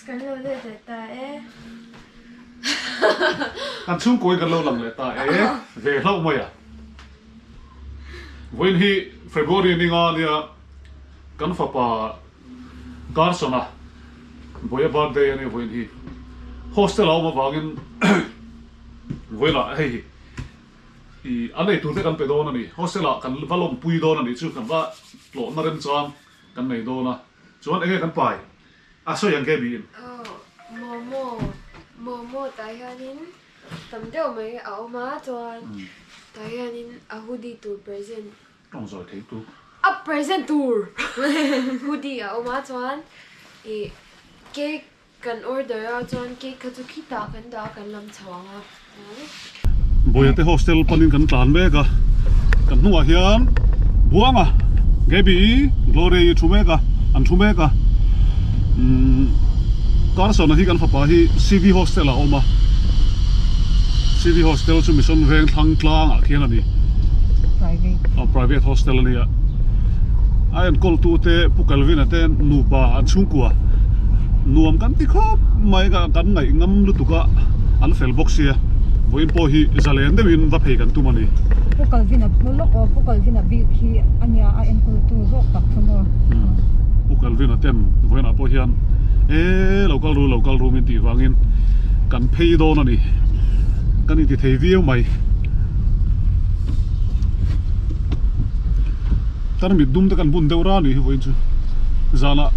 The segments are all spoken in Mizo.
Kan lo let leh ta e. Kan chhungkawi kan lo lang leh ta e. Ve hlauh mai a. Vawiin hi February ninga nia kan fapa Carson-a vawiin a birthday a nia vawiin hi. Hostel a awm avangin vawiinah hei hi i an eitur te kan pe dawn a ni. Hostel ah kan va lawmpui dawn a nih chu kan va tlawhna remchang kan nei dawn a. Chuan enge kan pai? A sawi ang ke biin. Aw, momo, momo tah hianin tam deuh mai a awm a, chuan tah hianin a hoodie tur present. Tawng zawi thei tu. A present tur hoodie a awm a, chuan ih cake Kan order a chuan cake kha chu khitah kan dah a kan lam chho ang a. Bawihate hostel panin kan tlan mek a, kan hnungah hian Buanga, Gaby, Gloria-i thu mek a, an thu mek a. Umm Carson-a hi kan fapa hi CV hostel ah a awm a, CV hostel chu Mission Veng thlang tlangah khian a ni. Private. Private hostel a nia. A enkawl te Pu Calvin-a te nupa an chhungkua nuam kan ti khawp mai ka kan ngaih ngam lutuk a an fel bawk sia vawiin pawh hi zalen deuhin va phei kan tum a ni. Pu Calvin-a hmu lawk aw Pu Calvin-a bik hi a nia a enkawl tu zawk tak chu maw. Pu Calvin-a ten vawiinah pawh hian e lo kal ru lo kal ru min tih vangin kan phei dawn a ni kan inti thei viau mai. Tarmit dum te kan bun deuh ran nih hi vawiin chu zanah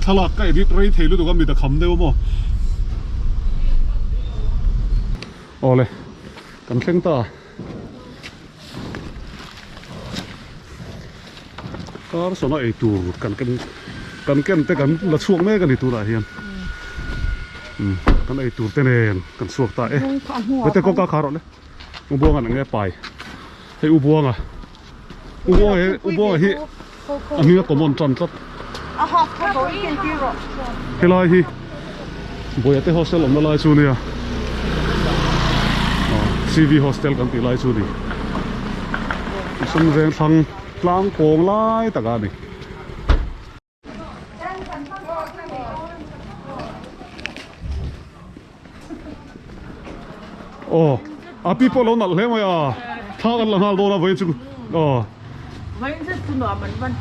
thlalak ka edit rei thei lutuk a mit a kham deuh maw awle kan thleng ta kar sawna ei tur kan ken kan ken te kan la chhuak mek a ni tunah hian kan ei tur te nen kan chhuak ta e hete kawngka khar rawh le u buanga nang nge pai hei u buanga. U Buanga hi U Buanga hi a hming a common tan tlat. Helai hi Bawihate hostel awmna lai chu nia CV hostel kan tih lai chu ni. Sum veng thlang tlang kawng lai taka a ni. Aw a pi pawh lo nalh hle mai a thla kan la nghal dawn a vawiin chu aw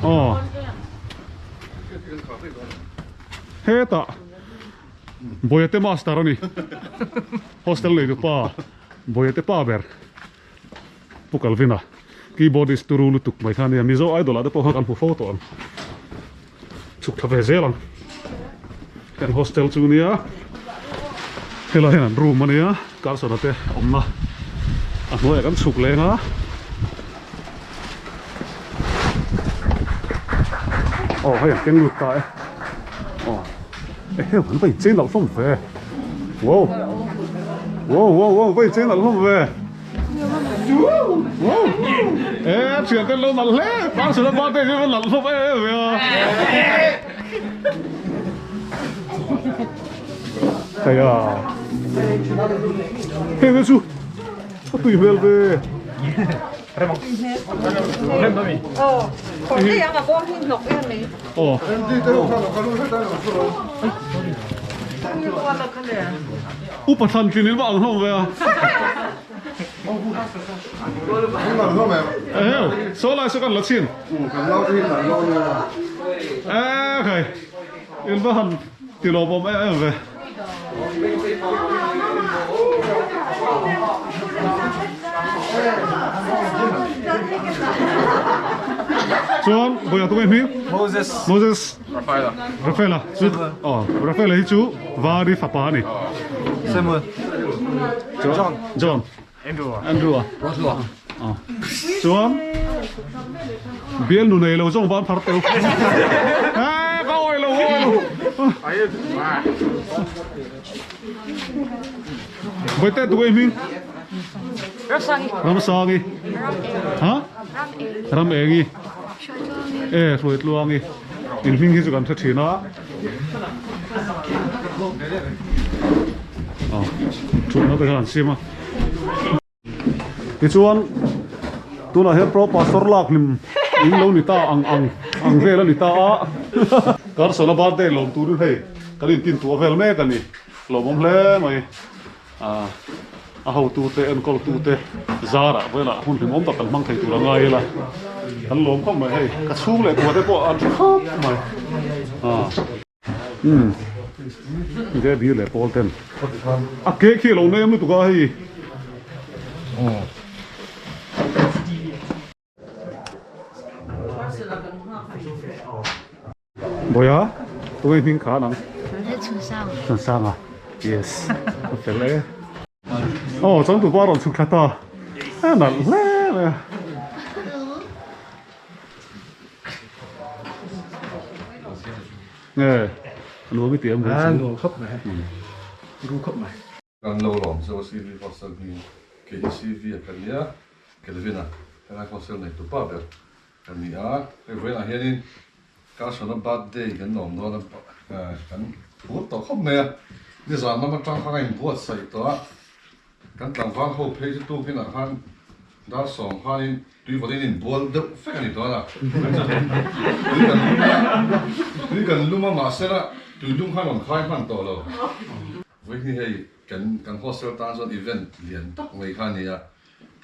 aw hetah Bawihate master a ni hostel neitupa Bawihate pa ber. Pu Calvin-a keyboardist turu lutuk mai kha a nia, Mizo Idol ah te pawh khan kan hmu fo tawh ang. Chhuk thla ve zel ang. Kan hostel chu nia, helai hian an room a nia, Carson-a te awmna a hnuaiah kan chhuk leng a. Aw hei an keng lut ta e. Aw eheu an va inchei nalh hlawm ve. Wow wow wow wow va inchei nalh hlawm ve. Wow e thian ten lo nalh hle Carson-a birthday hi va nalh hlawm em em ve a. Hei a heng te chu a tui hmel ve. Upa thlan tlin in va ang hlawm ve a. Eheu, saw lai saw kan la chhin. E khai, in va han ti lawmawm em em ve. Chuan vawiah tunge hming? Moses. Moses. Rafaela. Rafaela. Chu oh Rafaela hi chu Vari fapa a ni. Samuel. John. John. Andrew. Andrew a. Rosua. Ah. Chuan bial nu nei lo zawng van phar teu. Eh, ka awi lo, ka awi lo. Vawi te tu hming? Ramsangi. Ramsangi. Ha? Ram engi. Eh, hruai tluangi. In hming hi chu kan hre thin a. Ah, thutna te khan an siam a. Tichuan tunah hian pro pastor lak hlim in lo ni ta ang ang ang vel a ni ta a. Carson-a birthday lawm turin hei. Kan intin tuah vel mek a ni. Lawmawm hle mai. A a hotute enkawltute zarah velah hun hlimawm tak kan hmang thei tur a ngai ila. Kan lawm khawp mai hei. Ka chhung leh kuate pawh an hre khawp mai. Umm Gaby leh Paul ten a cake hi a lo nem lutuk a hei. Bawiha tunge hming kha nang? Chhunsanga. Yes. A fel e. Aw changtupa a rawn chhuk thla ta. A nalh hle mai a. Nge nuam i ti em A nuam khawp mai. Ru khawp mai. Kan lo lawm chu CV Hostel hming kei hi CV a ka nia, Kelvin a helai hostel nei tu pa ber ka ni a, hei vawiinah hianin Carson-a birthday kan lawm dawn a, kan phur tawh khawp mai a, nizan lam atang khan a inbuatsaih tawh a, kan tlangval ho phei chu tukinah khan dar sawm khanin tui vawtin inbual deuh vek a ni dawn a, tui kan lum a, tui kan lum a mahsela tui lum khan rawn khai hman tawh lo. Vawiin hi hei kan kan hostel tan chuan event lian tak mai kha a ni a,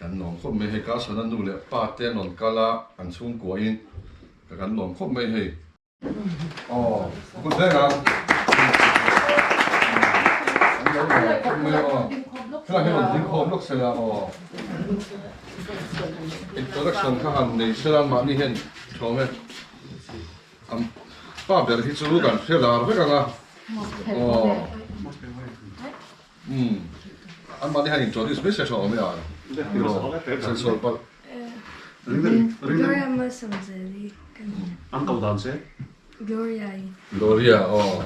kan lawm khawp mai hei Carson-a nu leh pa te an rawn kal a, an chhungkuahin ka kan lawm khawp mai hei. Aw good vek ang an lo lawm khawp mai a aw helai hi rawn ding khawm lawk sela aw introduction kha han nei sela mahni hian thawm e an pa ber hi chu kan hre lar vek ang a. An mahni hian introduce mai se tha awm e a sensual palh. Gloria Malsawmzeli ka ni. An ko dan che? Gloria i. Gloria aw.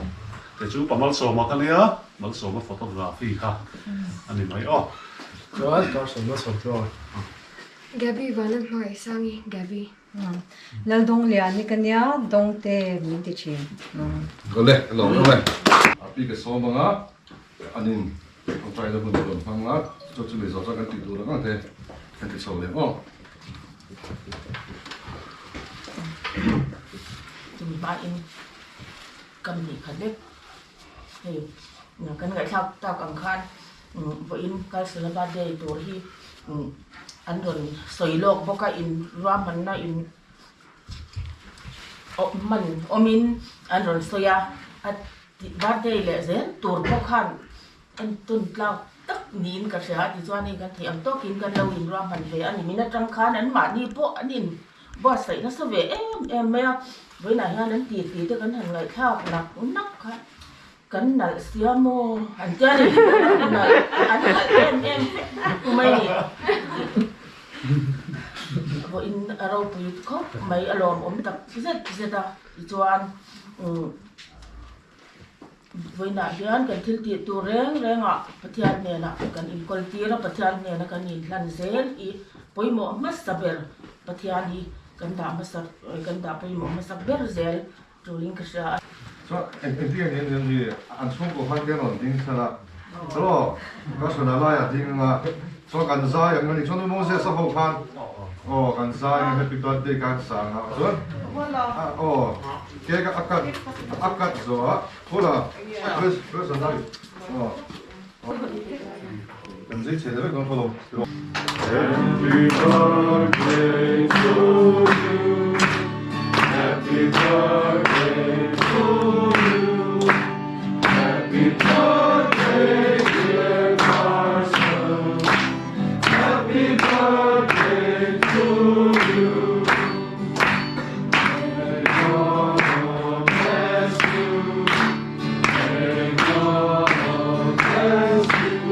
Kei chu pa Malsawma ka nia, Malsawma photography kha a ni mai aw. Chuan Carson Malsawmtluanga. Gabi Vanlalhmangaihsangi Gabi. Laldawng lian i ka nia, Dawngte min ti thin. Awle, ka lawm em e. A pi ka sawm ang a, an in tawngtai na hun ka rawn hmang a, chu chu mi zawh chuan kan tih tur ang ang te kan ti chho leh aw. Chumi hmain kam nih khat lek hei kan ngaihthlak tak ang khan vawiin Kalsala birthday tur hi an rawn sawi lawk bawk a in ruahmanna in man awmin an rawn sawi a a birthday leh zel tur pawh khan entawn tlak tak niin ka hria a tichuan hei kan theih ang tawkin kan lo in ruahman ve a ni min atang khan an mahni pawh an in buatsaih nasa ve em em mai a vawiinah hian an ti ti te kan han ngaihthlak nak nak kha. Kan nalh sia maw? An tia ni. Nalh, an nalh em em vek mai ni. Vawiin a ropui khawp mai a lawmawm tak zet zet a. Tichuan vawiinah hian kan thil tih tur reng rengah Pathian hnenah kan inkawl tir a, Pathian hnena kan inhlan zel hi pawimawh hmasa ber Pathian hi kan dah hmasa kan dah pawimawh hmasa ber zel. Tulin ka hria a. Chuan engtin nge ni an hi an chhungkaw khan te rawn ding thar a, chaw ka hran a laiah ding anga chuan kan zai ang a ni chuan Moses a ho khan aw kan zai ang happy birthday khan sang a chuan aw cake a cut a cut zawh a hula press a lai aw kan zai chhe vek dawn khaw lo. Happy birthday to you Happy birthday to you Happy birthday dear Carson Happy birthday to you May God bless you May God bless you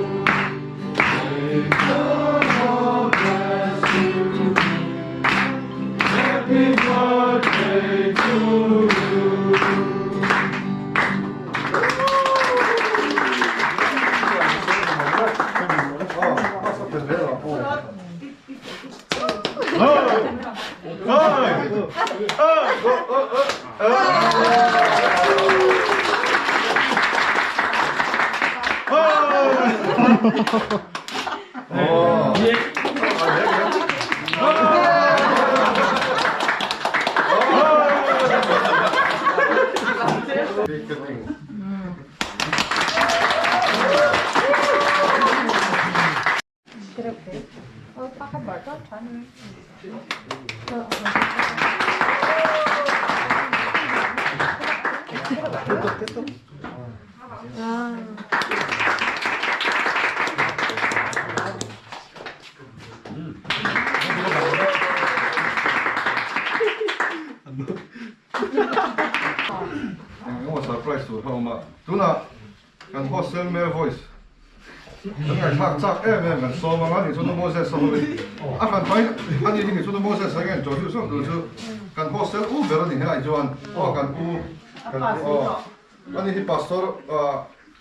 Engemaw surprise tur kha a awm a, tunah kan hostel male voice kan ngaihthlak chak em em kan sawm ang a ni chu nu Moses a hawi a hran pahin a ni hi ni chu nu Moses a ngen chaw hriu hriau tur chu kan hostel u ber a ni helai chuan aw kan u kan u aw a ni hi pastor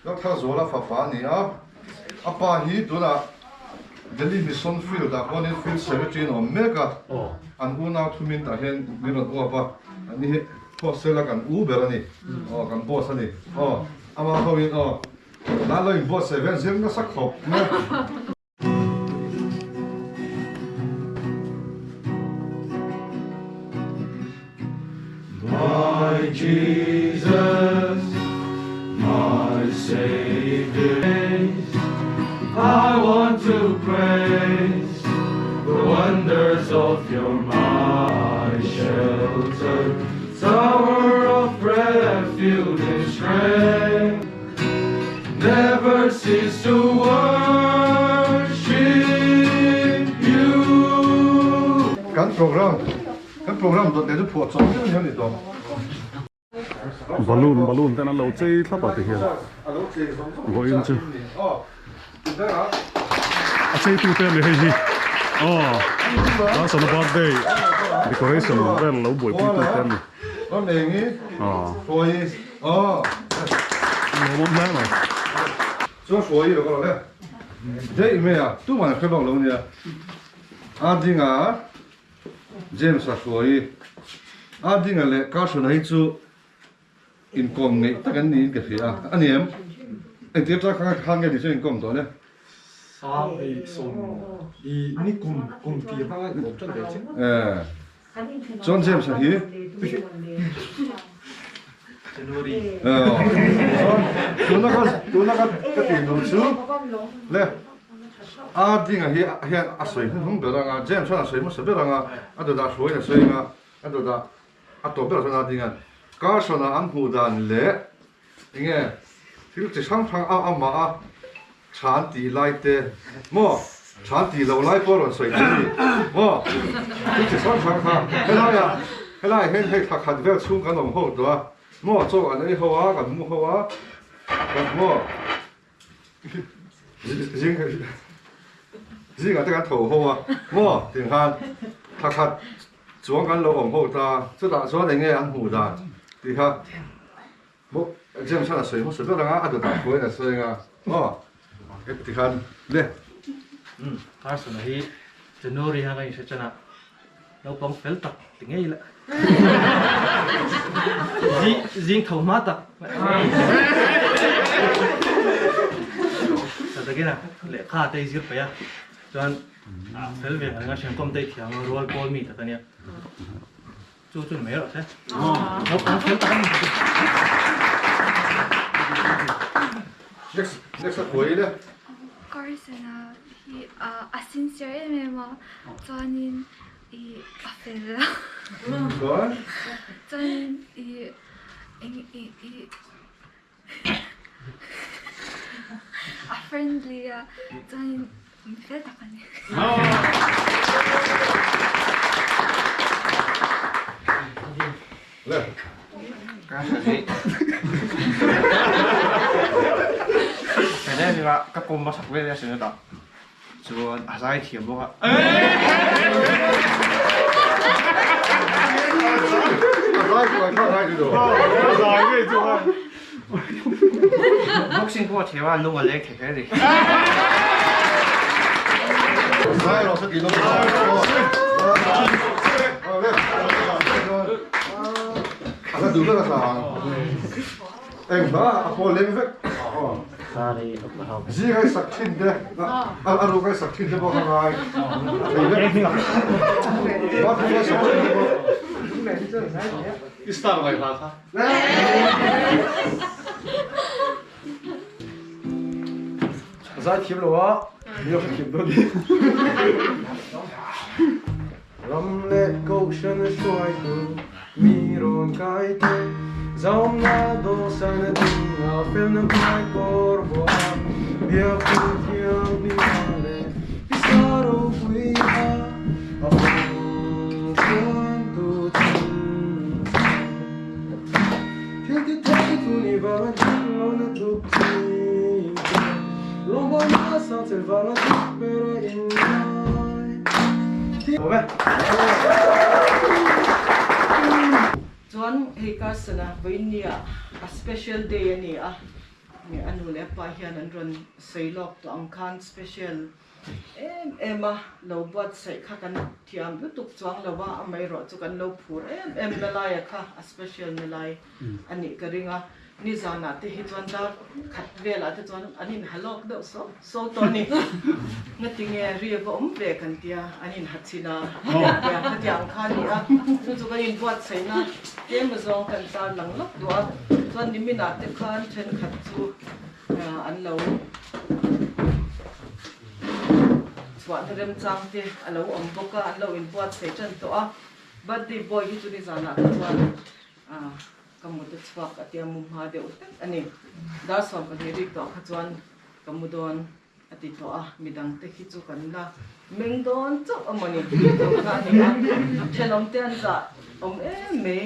Laltharzuala fapa a ni a a pa hi tunah Delhi Mission Field ah khuanin field secretary in a awm mek a an unau thumin tah hian min rawn uap a a ni hi hostel a kan u ber a ni aw kan boss a ni aw Amah ho in aw nan lo in buatsaih vel zir nasa khawp mai. My Jesus, my Savior, I want to praise the wonders of your my shelter. Tower of refuge and strength, never cease to worship you. Kan program kan program dawt leh chu phuah chawp viau hian ni tawh. Balloon balloon ten an lo chei thlap a ti hian vawiin chu a chei tu te ani hei hi aw Carson a birthday decoration vel lo buaipui tu te ani aw lawmawm hle mai. Chuan hruai lo ka lo le daih mai a tumah an hre bawk lo nia a dinga James a hruai a dinga leh Carson-a hi chu inkawm ngeih tak an niin ka hria a, a ni em? Engtir tang kha khan nge ni chu inkawm tawh le? Sang ei sawm i ni kum kum tir hmanga inkawm tan ve chiang. Eh, chuan James a hi January. Eh, chuan tuna ka tuna ka ka tih duh chu le. A dinga hi hian a sawi hnuhnung ber ang a, James chuan a sawi hmasa ber ang a, a dawtah hruaiin a sawi ang a, a dawtah a tawp ber chuan a dinga Carson-a an hmuh dan leh enge thil chi hrang hrang a amah a tha an tih lai te maw tha an tih loh lai pawh a rawn sawi thei a ni maw thil chi hrang hrang kha helaiah helaiah hian hei thla khat vel chhung kan awm ho tawh a maw chaw kan ei ho a kan mu ho a kan maw. Zing zingah te kan tho ho a maw tih khan thla khat chuang kan lo awm ho ta chutah chuan eng nge an hmuh dan tih kha maw James khan a sawi hmasa ber ang a a dawtah pawhin a sawi ang a maw ti khan le. Umm Carson-a hi January hian ka inhre chen a naupang fel tak ti ngei la zing tho hma tak takin a lehkha te i zir peih a chuan fel ve ang a thiankawm te i thiam a rual pawl mi tak ania chu chu ni mai rawh se naupang fel tak ani. Next next a kuai le. Carson-a hi a sincere em em a chuanin i a fel a chuan chuanin i eng i i a friendly a chuanin mi fel tak a ni. Le. Ka pawm hmasak vel a sin a dah. Chuan a zai thiam bawk a. A zai kuai kha ngai duh. A zai ngei chu a. Boxing pawh a thiam a, lung a leng thei hle a ni. Zai rawh se tih lawm. A la duh ber a tla ang. Eng hla a pawl leng vek. Zing ai sak thin te, a ruk ai sak thin te pawh ka ngai. Thei vek. Bathroom ai sak thin te pawh. I star ngai hla kha. Zai thiam lo a, mi lo hrethiam dawn ni. Ram leh kohhran a hruaitu mi rawn kai te, Zaumna dawhsan a ding a, felna hmai kawr vuah a, Biakpui thianghlim leh pisa ropui a, a awm chuan tu chhung chhung. Thil ti thei chu ni vang a dik lo na tluk ching te, Rawngbawlna sang chel vang a dik ber a inngai. Chuan hei Carson-a vawiinnia a special day a ni a, a nu leh a pa hian an rawn sawi lawk tawh ang khan special em em a, lo buatsaih kha kan thiam lutuk chuang lo a, amaherawh chu kan lo phur em em na laia kha a special na lai a nih ka ring a, nizanah te hi chuan dar khat velah te chuan an inha lawk deuh sawk sawk tawh a ni, ngatinge ri va awm ve kan tia an inha chhin a, khatiang kha a ni a, chu chu kan inbuatsaihna tlem azawng kan tarlang lawk duh a, chuan niminah te khan thenkhat chu an lo chhuahna remchang te a lo awm bawk a, an lo inbuatsaih tan tawh a, birthday boy hi chu nizanah te chuan ah ka mut a chhuak a tia mu hma deuh hlek a ni, dar 12 rik tawh kha chuan ka mu dawn a ti tawh a, midang te khi chu kan la meng dawn chauh a mawni tih kha a ni a, thenawm te an zah awm em mai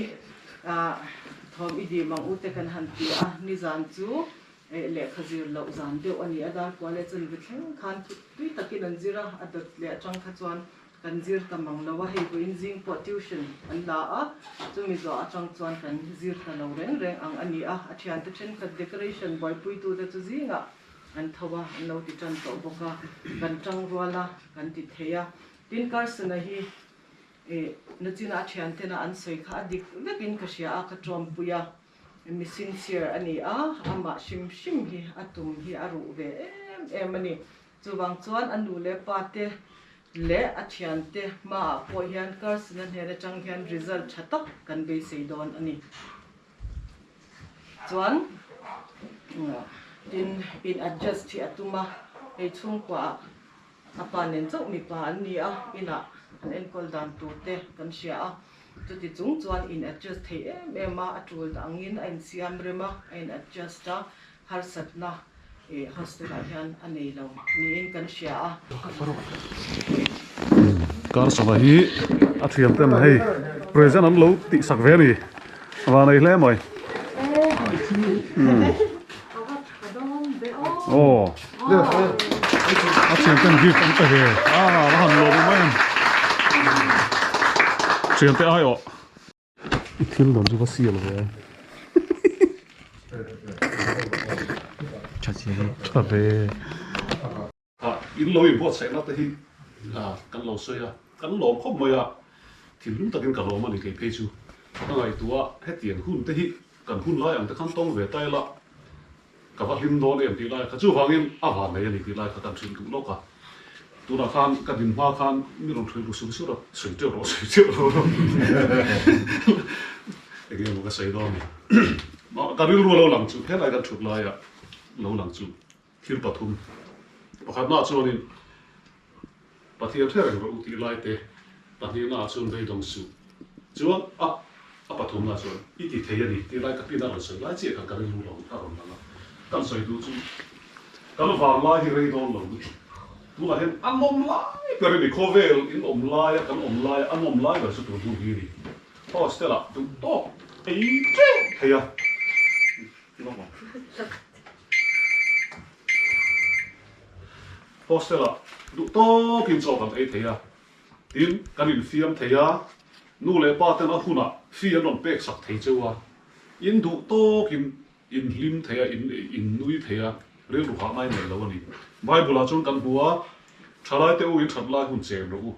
ah thawm i dim ang u te kan han ti a, nizan chu lehkha zir loh zan deuh a ni a, dar kua leh chuan vithleng khan tui takin an zir a, a dawt leh atang kha chuan kan zir ta mang lo a, hei vawiin zing pawh tuition an la a, chumi zawh atang chuan kan zir ta lo reng reng ang a ni a, a thiante thenkhat decoration buaipuitute chu zingah an tho a, an lo ti tan tawh bawk a, kan tang rual a, kan ti thei a, tin Carson-a hi nachina a thiantena an sawi kha a dik vekin ka hria a, ka tawmpui a. Mi sincere a ni a, amah hrim hrim hi a tum hi a ruh ve em em a ni. Chuvang chuan a nu leh pa te leh a thiante hmaah pawh hian Carson-a hnen atang hian result tha tak kan beisei dawn a ni. Chuan tin in adjust hi a tum a, hei chhungkuaah A pa nen chauh mipa an ni a, inah an enkawl dan tur te kan hria a, chuti chung chuan in adjust thei em em a, a tul angin a insiam rem a, a in adjust a, harsatna ih hostel ah hian a nei lo niin kan hria a. Karsava hi a thiam ten hei present an lo tih sak ve a ni, van ei hle mai. Aw a thian ten gift an pe ve a a han lawm awm em thian te ai awh i thil dawn chu va sial ve tha che tha ve a in lo inbuatsaihna te hi kan lo sawi a kan lawm khawp mai a thinlung takin ka lawm a ni kei phei chu ka ngaihtuah hetiang hun te hi Kan hun lai ang te khan tawng ve ta ila, ka va hlim dawn em tih lai kha chuvangin a van nei a ni tih lai kha kan hrilh duh lawk a. Tunah khan ka din hma khan mi rawn hrilh ru sur sur a, sawi teuh rawh, sawi teuh rawh rawh eng emaw ka sawi dawn ni. Ka rilru a lo lang chu helai kan thut laia lo lang chu thil pathum. Pakhatnaah chuanin Pathian hre reng rawh u tih lai te, pahnihnaah chuan beidawng suh chuan a a pathumnaah chuan i ti thei a ni tih lai ka pin a rawn sawi lai chiah khan ka rilru lo a rawn lang a. Kan sawi duh chu kan vang lai hi rei dawn lo lutuk. Tunah hian a nawm lai ber a ni, khawvel in awm laia kan awm laia a nawm lai ber chu tun hun hi a ni. Hostel ah duh tawk ei teuh thei a. Hostel ah duh tawkin chaw kan ei thei a, tin kan infiam thei a, nu leh pa ten a hunah fee an rawn pek sak thei cheu a, in duh tawkin in hlim thei a, in in nui thei a, rilru hah ngai nei lo a ni. Bible ah chuan kan hmu a, Thalai te u in that lai hun chen rawh u,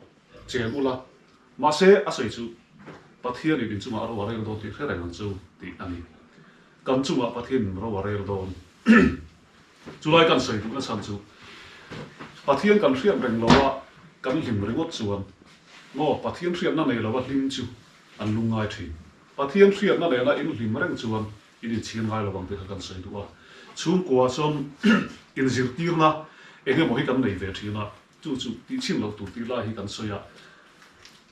chen ula, mahse a sawi chu Pathianin in chungah ro a rel dawn tih hre reng ang chu tih a ni. Kan chungah Pathianin ro a rel dawn. Chulai kan sawi duhna chhan chu Pathian kan hriat reng lo a, kan hlim ringawt chuan maw Pathian hriatna nei lo a hlim chu an lungngai thin. Pathian hriatna nena in hlim reng chuan in inchhir ngai lo ang tih kha kan sawi duh a. Chhungkua chuan inzirtirna eng emaw hi kan nei ve thin a, chu chu tihchhin loh tur tih lai hi kan sawi a.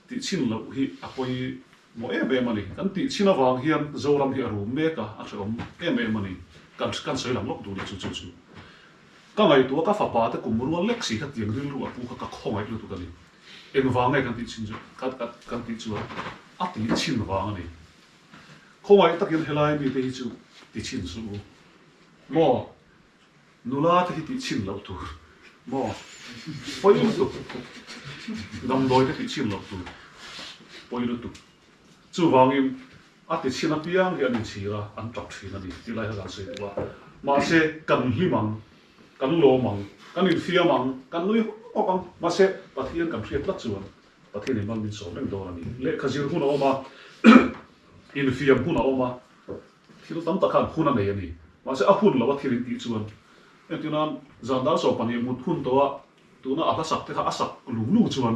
Tih chhin loh hi a pawi mawh em em a ni. Kan tih chhin avang hian Zoram hi a rum mek a, a hrehawm em em a ni. Kan kan sawi lang lawk duh leh chu chu chu. Ka ngaihtuah ka fapa te kum rual lek si kha tiang rilru a pu kha ka khawngaih lutuk a ni. Engvang nge kan tih chhin chu kan kan tih chuan a tih chhin vang a ni. Khawngaih takin helai mite hi chu ti chhin suh u. Maw? Nula te hi tih chhin loh tur maw? Pawi lutuk. Damdawi te tih chhin loh tur. Pawi lutuk. Chuvangin a ti chhin apiang hi an inchhir a, an tap thin a ni tih lai kha kan sawi duh a. Mahse kan hlim ang, kan lawm ang, kan infiam ang, kan nui hawk hawk ang. Mahse Pathian kan hriat tlat chuan Pathian in mal min sawm reng dawn a ni. Lehkha zir hun a awm a, infiam hun a awm a, Thil tam tak khan hun a nei a ni. Mahse a hun lo a thil in tih chuan entir nan zan dar 12 mut hun tawh a, tuna a hla sak te kha a sak lung lung chuan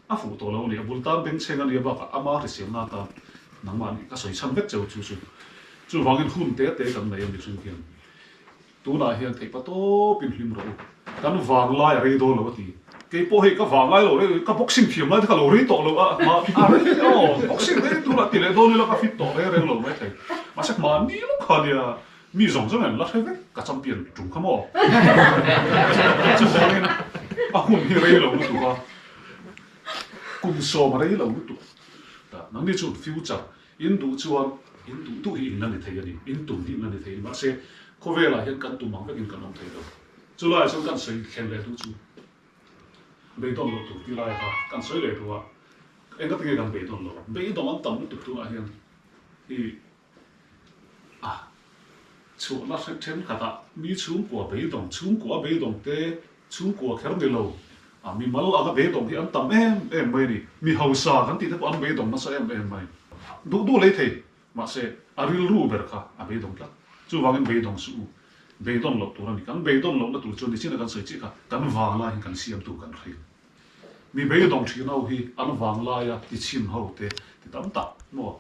a fuh tawh lo a ni. A bul tan bengchheng a nia bakah ama hriselna atan nangmah nih ka sawi chhan vek cheu chu chu. Chuvangin hun te te kan nei a mihring hian. Tunah hian theihpa tawpin hlim rawh u. Kan vanglai a rei dawn lo a ti. Kei pawh hei ka vanglai lo rei ka boxing thiam lai te kha lo rei tawh lo a, ma a rei aw boxing rei tunah ti leh dawn ila ka fit tawh reng reng lo mai thei. Mahse mahni lawk kha nia mi zawng zawng in la hre vek ka champion tum kha maw. Chuvangin a hun hi rei lo lutuk a, kum sawm a rei lo lutuk. Nangni chuan future In duh chuan in duh duh hi in la ni thei a ni, in tum hi in la ni thei a ni. Mahse, khawvelah hian kan tum ang vekin kan awm thei lo. Chu laiah chuan kan sawi thlen leh duh chu beidawn loh tur tih lai kha kan sawi leh duh a, engati nge kan beidawn lo? Beidawng an tam lutuk tunah hian i a chhuahna thenkhatah mi chhungkua beidawng, chhungkua beidawng te Chhungkua kher ni lo, a mimal anga beidawng hi an tam em em mai a ni. Mi hausa kan tih te pawh an beidawng nasa em em mai. Duh duh lei thei, mahse a rilru ber kha a beidawng tlat. Chuvangin beidawng suh u, beidawn loh tur a ni. Kan beidawn lohna tur chuan nichin a kan sawi chiah kha kan vanglai hian kan siamtu kan hre. Mi beidawng thin ho hi an vanglaia ti chhin ho te ti tam tak maw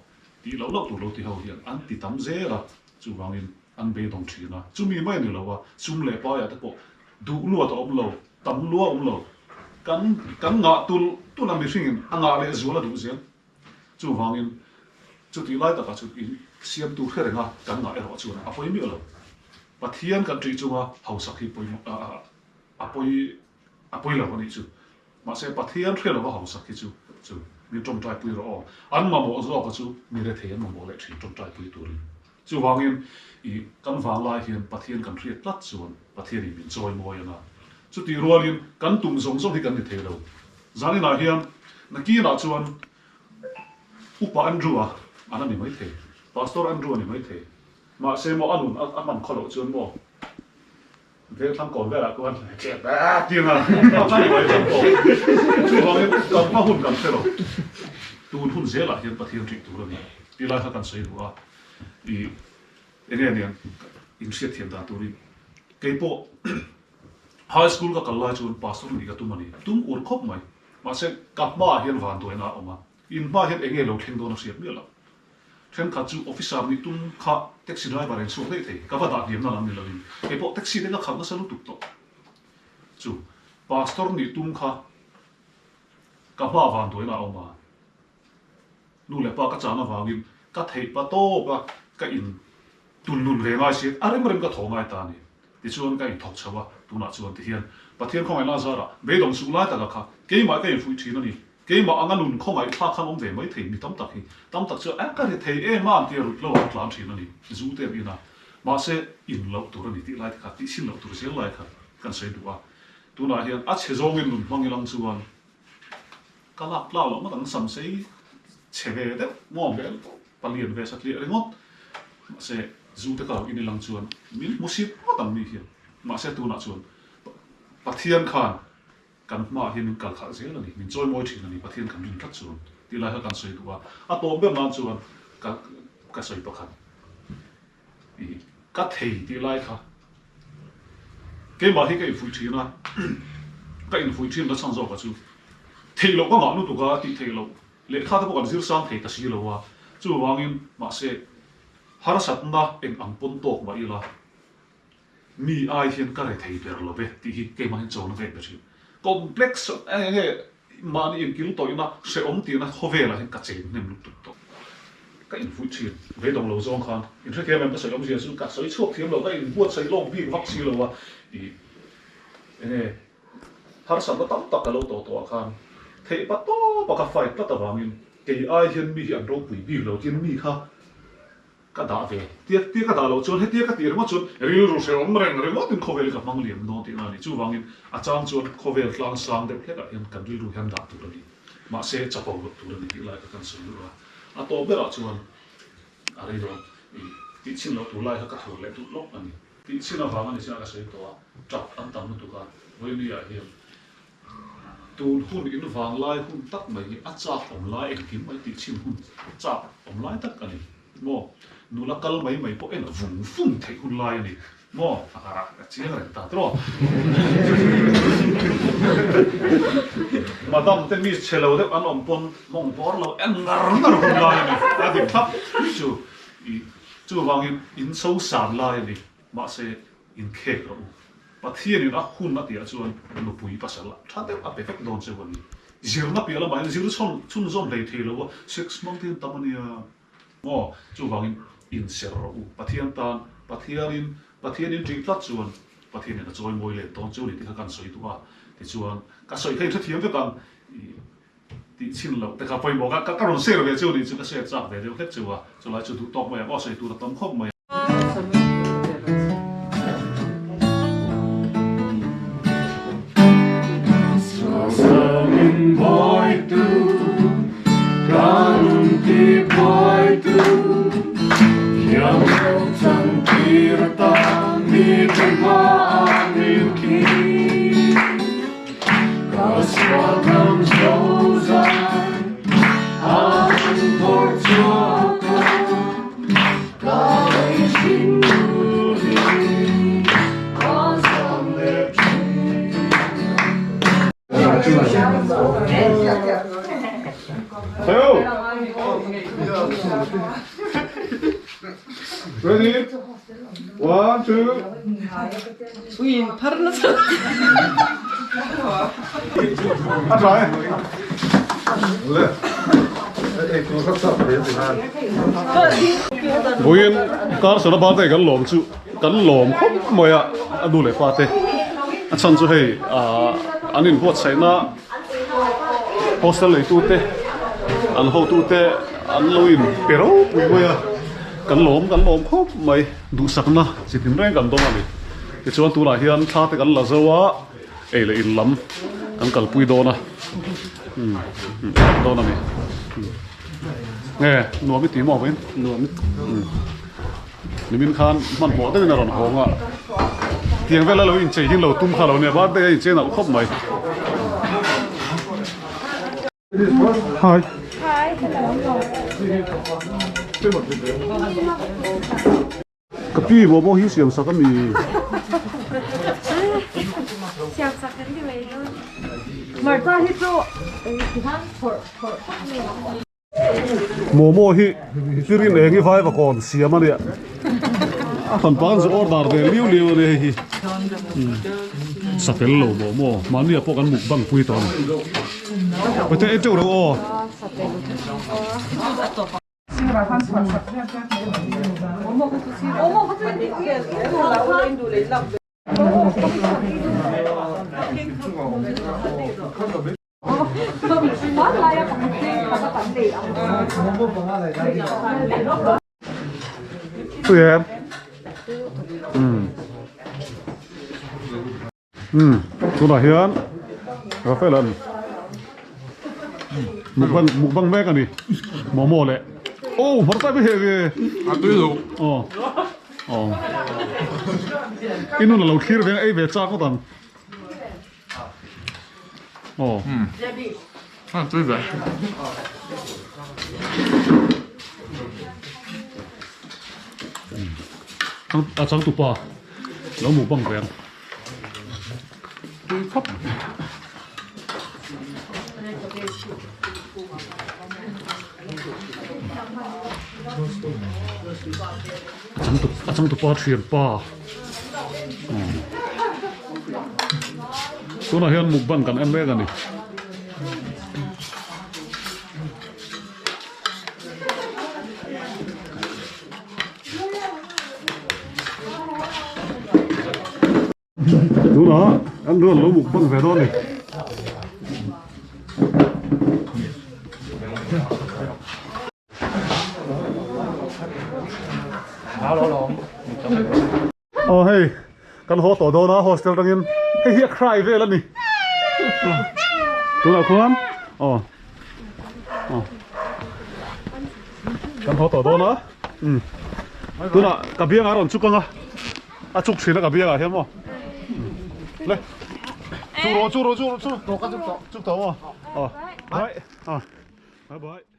tih loh loh tur lo ti ho hian an ti tam zel a, chuvangin an beidawng thin a. Chumi mai a ni lo a, sum leh paiah te pawh Duh luat a awm lo, tam lua a awm lo. Kan kan ngah tul tul a mihringin a ngah leh zual a duh zel. Chuvangin chutih lai takah chu in siamtu hre renga kan ngah erawh chuan a pawi miah lo. Pathian kan ṭih chunga hausak hi pawimawh a a pawi a pawi lo a nih chu. Mahse Pathian hre lova hausak hi chu chu min ṭawngṭaipui rawh aw. An mamawh zawka chu mi rethei an mamawh leh ṭhin ṭawngṭaipui turin. Chuvangin i kan vanglai hian Pathian kan hriat tlat chuan Pathianin min chawi mawi ang a. Chutih rualin kan tum zawng zawng hi kan ni thei lo. Zaninah hian nakinah chuan Upa Andrew-a an a ni mai thei, Pastor Andrew a ni mai thei. Mahse maw a nun a hman khaw loh chuan maw Vengthlang kawn velah chuan tiang a a ni mai thei tawh. Chuvangin kan hma hun kan hre lo. Tun hun zelah hian Pathian hrih tur a ni tih lai kha kan sawi duh a. I enge aniang inhriatthiam dan turin keipawh high school ka kal lai chuan pastor nih ka tum a ni. Tum ur khawp mai. Mahse ka hmaah hian vanduaina a awm a. In hmaah hian enge lo thleng dawn a hriat miah lo. Thenkhat chu officer nih tum kha taxi driver in chhuak daih thei, ka va dah hniamna lam ni lovin keipawh taxi te ka khalh nasa lutuk tawh. Chu pastor nih tum kha ka hma vanduaina a awm a, nu leh pa ka chan avangin ka theih pa tawp a, ka in tun nun ve ngai si, a rem rem ka thaw ngai ta a ni. Tichuan ka inthawk chho a, tunah chuan tihian Pathian khawngaihna azarah beidawng suh lai taka kha keimah ka infuih thin a ni. Keimah anga nun khawngaih thlak khan awm ve mai thei mi tam tak hi tam tak chuan a ka ri thei em a an tia rut lo an tlan thin a ni zu te an in a mahse in loh tur a ni tih lai te kha tih chhin loh tur zel lai kha kan sawi duh a tunah hian a chhe zawngin nun hmang ilang chuan ka lak tlau loh ngawt ang sam sei chhe ve deuh maw ve palian ve satliah ringawt mahse zu te ka lo in ilang chuan min hmu sip ngawt ang mi hian mahse tunah chuan Pathian khan Kan hmaah hian min kal khalh zel a ni, min chawimawi thin a ni, Pathian kan rin tlat chuan tih lai kha kan sawi duh a. A tawp ber nan chuan ka ka sawi pakhat i ka thei tih lai kha keimah hi ka infuih thin a, ka infuih thin na chhan zawk a chu theih loh ka ngah lutuk a tih theih loh lehkha te pawh kan zir sang thei ta si lo a, chuvangin mahse harsatna eng ang pawn tawk mah ila, Mi ai hian ka re thei ber lo ve tih hi keimah hian chona ka en ta thin. Complex eng nge Mahni inkil tawihna hrehawm tihna khawvelah hian ka cheng hnem lutuk tawh. Ka infuih thin beidawng lo zawng khan inhrethiam em ka sawi awmzia chu ka sawi chhuak thiam lo, ka inbuatsaih lawk bik vak si lo a, ih enge harsatna tam tak ka lo tawh tawh ah khan theih pa tawp a ka fight tlat avangin kei ai hian mi hi an ropui bik lo tin mi kha Ka dah ve. Tia tia ka dah loh chuan hetia ka tih ringawt chuan rilru hrehawm reng ringawt in khawvel hi ka hmang liam dawn tihna a ni. Chuvangin a chang chuan khawvel tlang sang deuh hlekah hian kan rilru hian dah tur a ni. Mahse chapo loh tur a ni tih lai kha kan sawi luh a. A tawp berah chuan a rei dawn i tih chhin loh tur lai kha ka thur leh duh lawk a ni. Tih chhin avang a ni chuan ka sawi tawh a, tap an tam lutuk a, Vawinia hian Tun hun in vanglai hun tak mai hi a chak awm lai engkim mai tih chhin hun chak awm lai tak a ni maw? Nula kal mai mai pawh en vung vung theih hun lai a ni maw? A a chiang reng ta tawh. Madam te miss chhe lo deuh an awm pawn mawng bawr lo en ngar ngar hun lai a ni. A dik thlap chu i chuvangin in so san lai a ni. Mahse inkhek rawh u. Pathianin a hun a tihah chuan nupui pasal tha deuh a pe vek dawn cheu a ni. Zirna piah lamah hian zir chhawn chhunzawm hlei thei lo a, sex hmang te hian tam a nia. Maw? Chuvangin inser rawh u. Pathian tan, Pathianin, Pathianin ṭih tlat chuan Pathianin a chawi mawi let dawn cheu a ni tih kha kan sawi duh a. Tichuan, ka sawi kha inhrethiam vek ang. Tih chhin loh te kha pawimawh ka ka rawn share ve cheu nih chu ka share chak ve deuh hlek cheu a, chulai chu duh tawk mai ang aw sawi tur a tam khawp mai. Ready? One, two. Uiin phar nasa. A trai. Le. Ei tu sap sap ve ti han. Buin kar sona birthday kan lawm chu kan lawm khawp mai a a nu leh pa te a chhan chu hei an inbuatsaihna hostel neitu te an hotu te an lo in pe ropui mai a kan lawm kan lawm khawp mai. Duhsakna chi tin reng kan dawng a ni. Tichuan tunah hian thla te kan la zo a, ei leh in lam kan kalpui dawn a, umm dawn a ni. Nge nuam i ti maw vawiin? Nuam i umm nimin khan hmanhmawh deuhin a rawn hawng a, tiang vela lo inchei hi lo tum kha lo nia, birthday a inchei nalh khawp mai. Hi. Hi, hello. Ka pi maw pawh hi siam sak a mi. Siam sak kan ti mai dawn. Martha hi chu tihan phawrh phawrh phawt mai ang. Momo hi pirin eng i vai vakawn siam a nia. A hran pan chu order ve liu liu a nia hei hi. Satel lo momo mahnia pawh kan mukbang pui tawh a ni. Pate ei teuh reuh aw. Tui em? Umm. Umm tunah hian Rafael an mukbang mukbang mek a ni momo leh oh hmarcha hi hei ve a tui lo aw aw i nun a lo thlir ve ei ve chak ngawt ang aw a tui ve a changtupa lo mukbang ve ang. Tui khawp. A changtu a changtupa thianpa tunah hian mukbang kan en mek a ni. Tunah an rual lo mukbang ve dawn a ni. Aw hei kan haw tawh dawn a hostel tangin hei hi a cry vel a ni tunah khuan aw aw kan haw tawh dawn a um tunah ka biangah a rawn chuk ang a a chuk thin a ka biangah hian maw le chuk rawh chuk rawh chuk rawh chuk chuk tawh maw aw bye aw bye bye.